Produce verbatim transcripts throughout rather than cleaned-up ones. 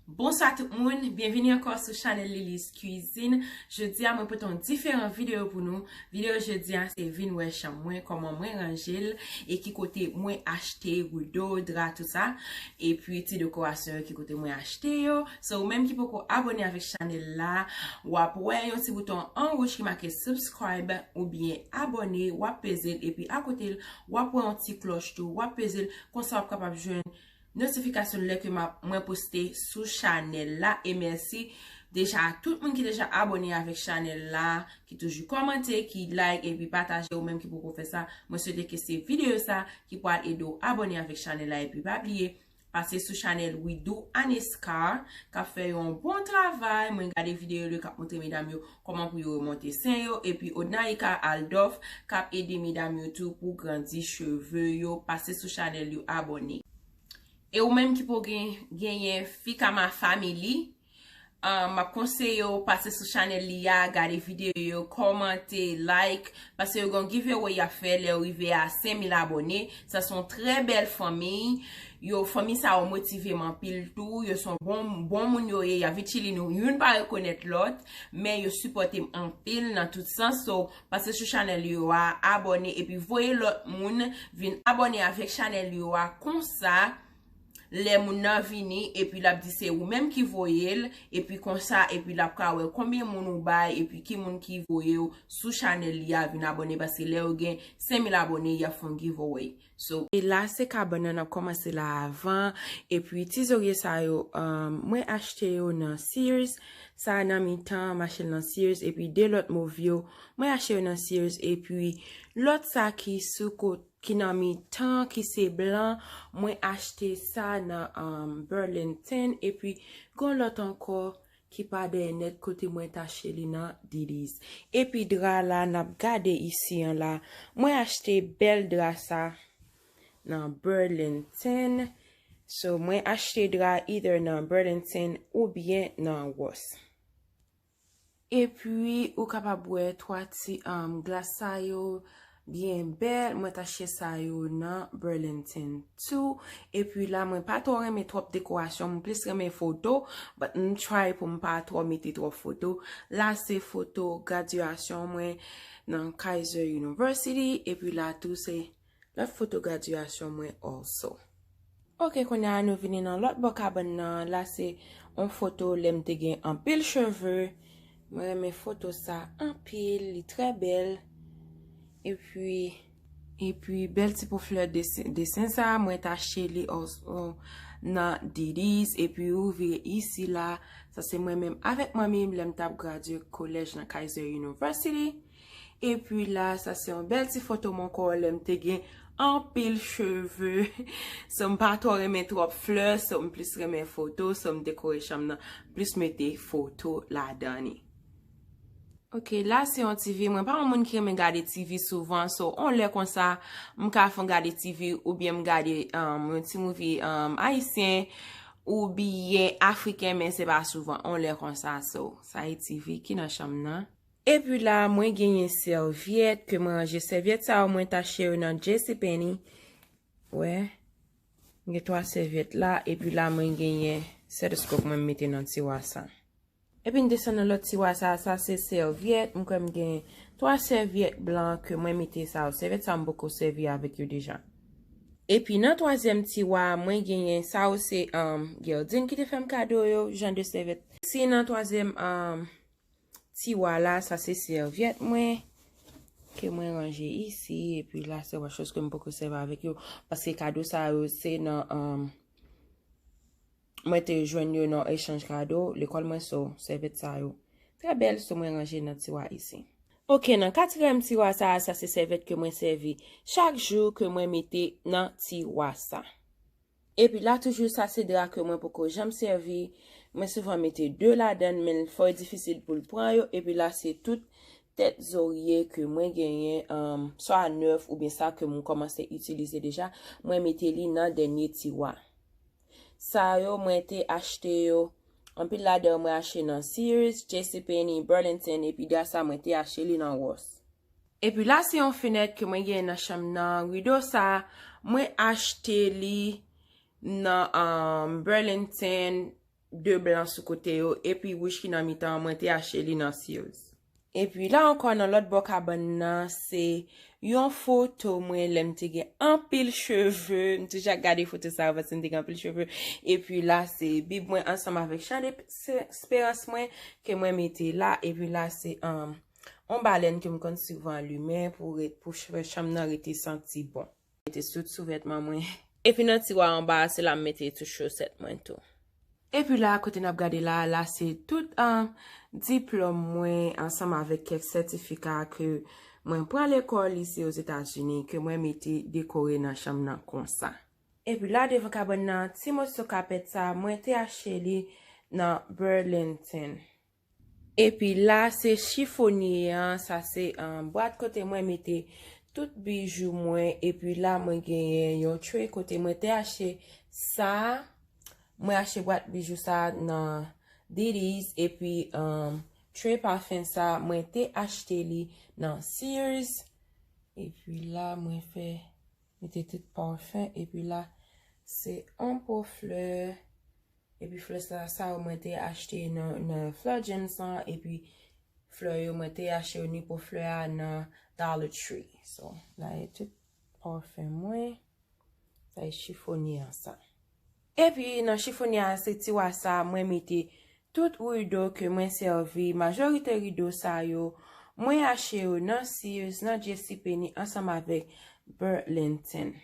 Bonswa tout moun, byenvini ankò sou chanèl Lily's Cuisine. Jodi a mwen pote yon diferan videyo pou nou. Videyo jodi a se vin wè chanm mwen, kòman mwen ranje l, e ki kote mwen achte rido, dra, tout sa. Epi ti dekorasyon yo, ki kote mwen achte yo. So, ou menm ki poko abòne avèk chanèl la, w ap wè yon ti bouton an wouj ki make subscribe oubyen abòne, w ap peze l, epi akote l, w ap wè yon ti klòch tou, w ap peze l, konsa w ap kapab jwenn notifikasyon lè ke m ap, mwen poste sou chanèl la. E mèsi deja a tout moun ki deja abòne avèk chanèl la, ki toujou kòmante, ki like epi pataje, ou menm ki poko fè sa. Mwen swete ke se videyo sa ki pral ede w abòne avèk chanèl la. Epi pa bliye, pase sou chanèl Widoo Anescar, k ap fè yon bon travay. Mwen gade videyo li k ap montre medam yo kòman pou yo remonte sen yo. Epi Odnaika Aldorf, k ap ede medam yo tou pou grandi cheve yo. Pase sou chanèl yo, abòne. E ou menm ki poko gen, genyen Fikama Family, um, m ap konseye w pase sou chanèl li a, gade videyo yo, kòmante, like, paske yo gen yon giveaway y ap fè lè yo rive a senk mil abòne. Sa se yon trè bèl fanmi. Yo, fanmi sa yo motive m anpil tou. Yo se yon bon, bon moun yo ye. Y ap vin chili nou. Youn pa rekonèt lòt, men yo sipòte m anpil nan tout sans. So, pase sou chanèl yo a, abòne, epi voye lòt moun vin abòne avèk chanèl yo a. Konsa, lè moun nan vini, epi l ap di se ou menm ki voye l, epi konsa, epi l ap ka wè konbyen moun ou bay, epi ki moun ki voye w sou chanèl li a vin abòne, paske lè yo gen senk mil abòne, y ap fè yon giveaway. So, e la se kabann nan n ap kòmanse la avan, epi ti zorye sa yo, um, mwen achte yo nan Sears, sa nan mitan, m achte l nan Sears, epi de lòt mov yo, mwen achte yo nan Sears, epi lòt sa ki sou kot, ki nan mitan, ki se blan, mwen achte sa nan, um, Burlington, epi gon lòt ankò ki pa dèyè nèt kote mwen t achte li nan Didis. Epi dra la n ap gade isi an la, mwen achte bèl dra sa nan Burlington. So, mwen achte dra either nan Burlington oubyen nan Ross. Epi, ou kapab wè twa ti, um, glas sa yo byen bèl. Mwen t achte sa yo nan Burlington tou. Epi la, mwen pa twò renmen twòp dekorasyon. Mwen plis renmen foto. But m try pou m pa twò mete twòp foto. La, se foto gradyasyon mwen nan Keiser University. Epi la, tou, se lòt foto gradyasyon mwen also. Ok, kounye a nou vini nan lòt bò kabann nan. La se yon foto lè m te gen anpil cheve. Mwen renmen foto sa anpil, li trè bèl. Epi, epi bèl ti po flè desen, desen sa, mwen t achte li also nan Didis. Epi ou vire isi la, sa se mwen menm avèk manmi m lè m t ap gradye kolèj nan Keiser University. Epi la, sa se yon bèl ti foto m ankò lè m te gen anpil cheve. So, m pa twò renmen twòp flè, so, m plis renmen foto, so, m dekore chanm nan, plis mete foto ladan li. Ok, la se yon T V. Mwen pa yon moun ki renmen gade T V souvan, so, on lè konsa, m ka fon gade T V oubyen m gade, um, yon ti movie, um, ayisyen oubyen afriken, men se pa souvan, on lè konsa, so, sa e T V ki nan chanm nan. Epi la, mwen genyen sèvyèt ke mwen ranje. Sèvyèt sa yo, mwen t achte yo nan JCPenney. Wè. M gen twa sèvyèt la. Epi la, mwen genyen stethoscope mwen mete nan tiwa sa. Epi m desann nan lòt tiwa sa. Sa se sèvyèt. M kwè m gen twa sèvyèt blan ke mwen mete sa yo. Sèvyèt sa yo, m poko sèvi avèk yo deja. Epi nan twazyèm tiwa, mwen genyen sa yo se, um, Gerdine ki te fè m kado yo, jan de sèvyèt. Si nan twazyèm, um, tiwa la, sa se sèvyèt mwen ke mwen ranje isi, epi la se wachos ke m poko sèvi avèk yo, paske kado sa yo se nan, um, mwen te jwenn yo nan echanj kado lekòl mwen, so sèvyèt sa yo trè bèl, so mwen ranje nan tiwa isi. Ok, nan katriyèm tiwa sa, sa se sèvyèt ke mwen sèvi chak jou ke mwen mete nan tiwa sa. Epi la toujou, sa se dra ke mwen poko janm sèvi. Mwen souvan mete de ladan l, men fò l difisil pou l pran yo. Epi la se tout tèt zorye ke mwen genyen, um, swa nèf oubyen sa ke mwen kòmanse itilize deja. Mwen mete li nan dènye tiwa. Sa yo, mwen te achte yo. Anpil ladan yo, mwen achte nan Sears, JCPenney, Burlington, epi dra sa, mwen te achte li nan Ross. Epi la, se yon fenèt ke mwen genyen nan chanm nan. Rido sa, mwen achte li nan, um, Burlington, de blan sou kote yo, epi wouj ki nan mitan an, mwen te achte li nan Sears. Epi la ankò, nan lòt bò kabann nan, se yon foto mwen lè m te gen anpil cheve. M toujou ap gade foto sa yo paske m te gen anpil cheve. Epi la, se bib mwen ansanm avèk chan de se- esperans mwen ke mwen mete la. Epi la, se um, yon balèn ke m konn souvan limen pou, ret, pou fè chanm nan rete santi bon. Mete tout souvètman mwen. Epi nan tiwa anba a, se la m mete tout chosèt mwen tou. Epi la, kote n ap gade la, la se tout um, diplòm mwen ansanm avèk kèk sètifika ke mwen pran lekòl isi Ozetazini, ke mwen mete dekore nan chanm nan konsa. Epi la, devan kabann nan, ti moso kapèt sa, mwen te achte li nan Burlington. Epi la, se chifonye an, sa se um, bwat kote mwen mete tout bijou mwen. Epi la, mwen genyen yon tray kote mwen te achte sa. Mwen achte bwat bijou sa nan Diddy's. Epi um, tray pafen sa, mwen te achte li nan Sears. Epi la, mwen fè mete tout pafen. Epi la, se yon po flè. Epi flè sa, sa yo mwen te achte nan, nan Fleur James lan. Epi flè yo mwen te achte yo ni po flè a nan Dollar Tree. So, la e tout pafen mwen. Sa e chifonye an sa. Epi nan chifonye a se tiwa sa mwen mete tout rido ke mwen sèvi. Majorite rido sa yo, mwen achte yo nan Sears, nan JCPenney ansanm avèk Burlington.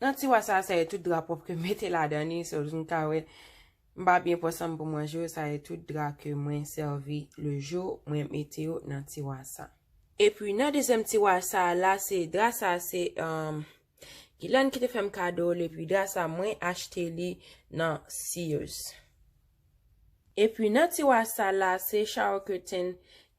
Nan tiwa sa, sa e tout dra pwòp ke m mete ladan li, so, m ka wè, m pa byen pran san m pou m ranje yo, sa e tout dra ke mwen sèvi le jou, mwen mete yo nan tiwa sa. Epi nan dezyèm tiwa sa la, se dra sa, se um, Gilan ki te fè m kado l, epi dra sa, mwen achte li nan Sears. Epi nan tiwa sa la, se shower curtain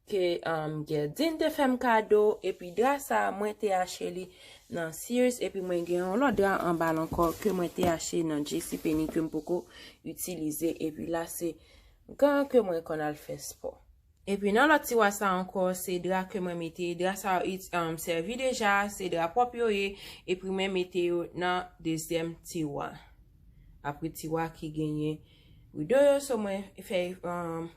ke um, Gerdine te fè m kado, epi dra sa, mwen te achte li nan Sears, epi mwen gen yon lòt dra anba l ankò ke mwen te achte nan JCPenney ke m poko itilize, epi la se gan ke mwen konn al fè spò. Epi nan lòt tiwa sa ankò, se dra ke mwen mete, dra sa yo it- um, sèvi deja, se dra pwòp yo ye, epi mwen mete yo nan dezyèm tiwa. Apre tiwa ki genyen rido yo, so mwen fè um,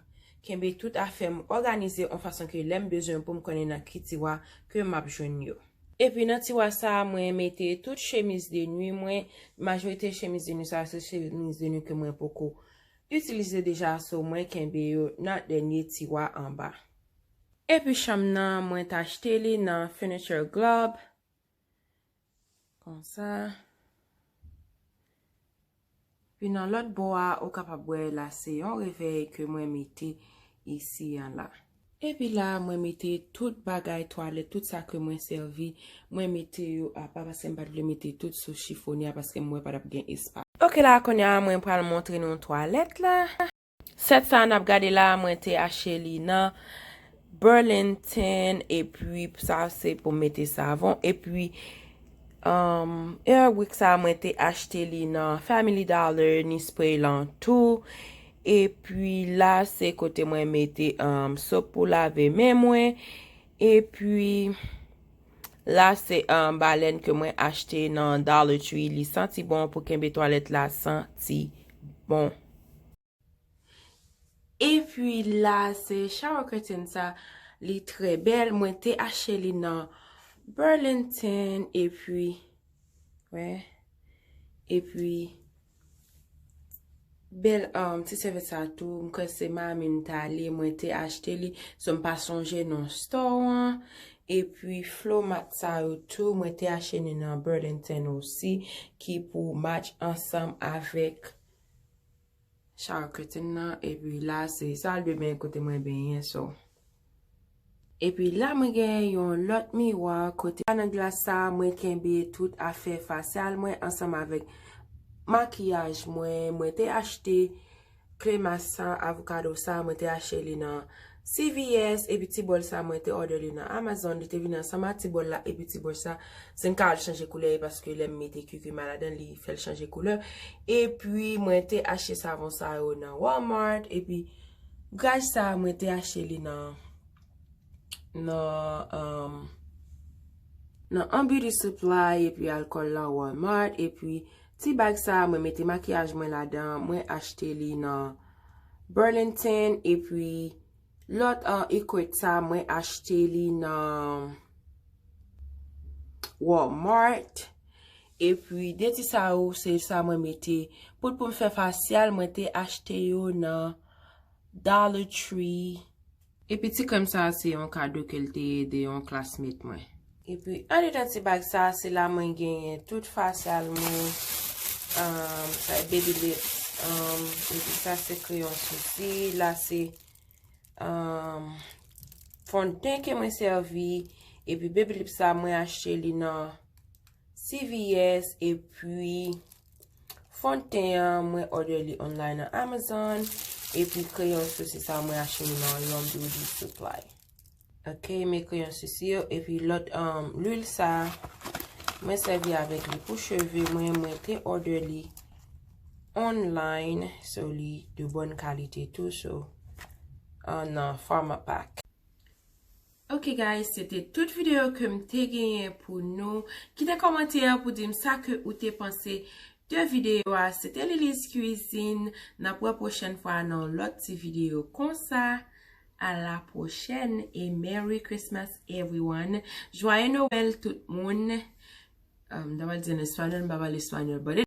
kenbe tout afè m òganize yon fason ke lè m bezwen pou m konnen nan ki tiwa ke m ap jwenn yo. Epi nan tiwa sa, mwen mete tout chemiz de nwi mwen. Majorite chemiz de nwi sa, se chemiz de nwi ke mwen poko itilize deja, so mwen kenbe yo nan dènye tiwa anba. Epi chanm nan, mwen t achte li nan Furniture Globe. Konsa. Pi nan lòt bò a, ou kapab wè la se yon revèy ke mwen mete isi an la. Epi la, mwen mete tout bagay twalèt, tout sa ke mwen sèvi, mwen mete yo apa paske m pa t vle mete tout sou chifonye a paske m wè pa t ap gen espas. Oke la, kounye a mwen pral montre nou twalèt la. Sèt sa n ap gade la, mwen te achte li nan Burlington, epi sa se pou mete savon, epi um, Airwick sa mwen te achte li nan Family Dollar, ni spray lan tou, epi la se kote mwen mete um, sop pou lave men mwen, epi la se um, balèn ke mwen achte nan Dollar Tree, li santi bon pou kenbe twalèt la santi bon. Epi la, se shower curtain sa, li trè bèl. Mwen te achte li nan Burlington, epi, wè, epi, bèl um, ti sèvyèt sa tou, m kwè se Miami m t ale, mwen te achte li, so m pa sonje non store an. Epi flow mat sa yo tou, mwen te achte li nan Burlington osi, ki pou match ansanm avèk shower curtain nan, epi la se sal de ben kote mwen benyen, so. Epi la mwen gen yon lòt miwa kote nan glas sa mwen kenbe tout afè fasyal mwen ansanm avèk makiyaj mwen. Mwen te achte kle mas sa, avokado sa, mwen te achte li nan C V S, epi ti bòl sa mwen te order li nan Amazon, li te vini ansanm ak ti bòl la epi ti bòch sa. Si m ka al chanje koulè paske lè m mete kikima ladan li fè l chanje koulè. Epi mwen te achte savon sa yo nan Walmart, epi gaj sa mwen te achte li nan nan um, nan an beauty supply epi alkòl lan Walmart, epi Ti bag sa, mwen mete makiyaj mwen ladan, mwen achte li nan Burlington, epi lòt, uh, ekrèt sa, mwen achte li nan Walmart. Epi de ti sa yo, se sa mwen mete pou, pou m fè fasyal, mwen te achte yo nan Dollar Tree. Epi ti krèm sa, se yon kado ke l te de yon classmate mwen. Epi andedan ti bag sa, se la mwen genyen tout fasyal mwen. Um, sa e baby lip. Um, epi sa se kreyon sousi. La se um, fondten ke mwen sèvi. Epi baby lip sa, mwen achte li nan C V S. Epi fondten an, mwen order li online nan Amazon. Epi kreyon sousi sa, mwen achte li nan London Beauty Supply. Ok, men kreyon sousi yo. Epi lòt, um, lwil sa, mwen sèvi avèk li pou cheve mwen. Mwen te order li online, so li de bòn kalite tou, so, uh, nan Pharmapack. Ok guys, se te tout videyo ke m te genyen pou nou. Kite kòmantè pou di m sa ke ou te panse de videyo a. Se te Lily's Cuisine. N ap wè pwochèn fwa nan lòt ti videyo konsa. À la prochaine et Merry Christmas everyone. Joyeux Noël tout moun. Um, m ta pral di an espanyòl, m pa pale espanyòl, but